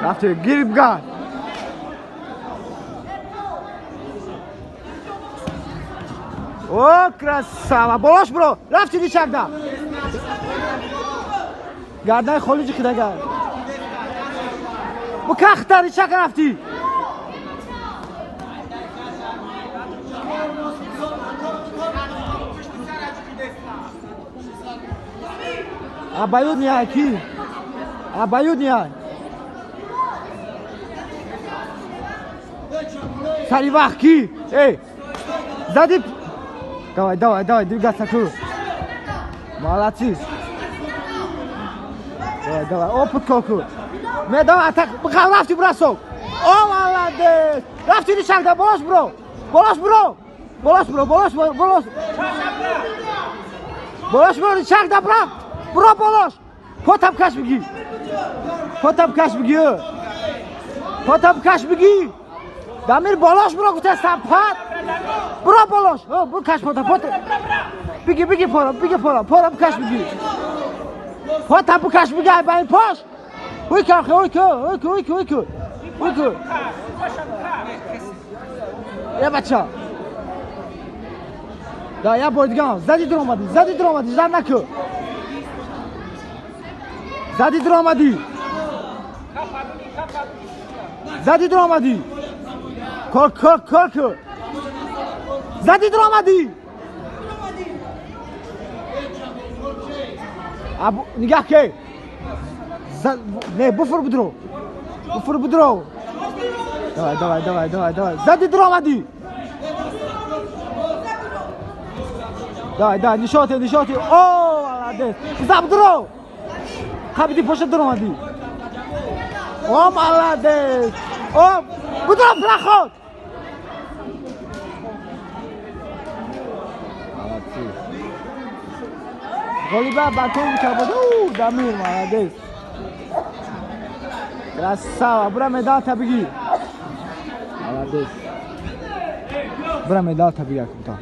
Рафти, гириб гар. О, красава! Болош бро! Рафти рычагда! Гардан холи ҷиқидагар. Бу кахта рычаг рафти! Обоюдный ки? Обоюдный. Сари вақт ки? Эй! Зади. Давай, давай, давай, двигаться ку. Молодцы. Давай, давай, опыт коку. Ме давай, атак, бихал рафти бросок. О, молодец! Рафти рычагда, болош бро. Болош бро. Болош бро, болош, болош. Болош бро, рычагда бро. Бро, болош. Потам каш бигӣ. Потам каш бигӣ. Потам каш бигӣ. Дамир болош бро гуфтастам пат. Бро болош. О, бу каш пота, пота. Бигӣ, бигӣ пора, бигӣ пора, пора бу каш бигӣ. Пота бу каш бигӣ, ай байн пош. Уй ка, уй ка, уй ка, уй ка, уй ка. Уй ка. Я бача. Да, я бор дигам. Зади дуромадӣ, зади дуромадӣ, жар накун. Зади дуромадӣ. Зади дуромадӣ. Кор, кор, кор кун. Зади дуромадӣ. Абу нигаҳ ке. Не, буфур будро. Буфур будро. Давай, давай, давай, давай, давай. Зади дуромадӣ. Давай, давай, нишоте, нишоте. О, молодец. За будро. Қабиди поша дуромадӣ. О, молодец. О, будро проход. Молодцы. Голиба батон кабуд. У, Дамир, молодец. Красава. Бура медалта бигир. Молодец. Бура медалта бигир кунта.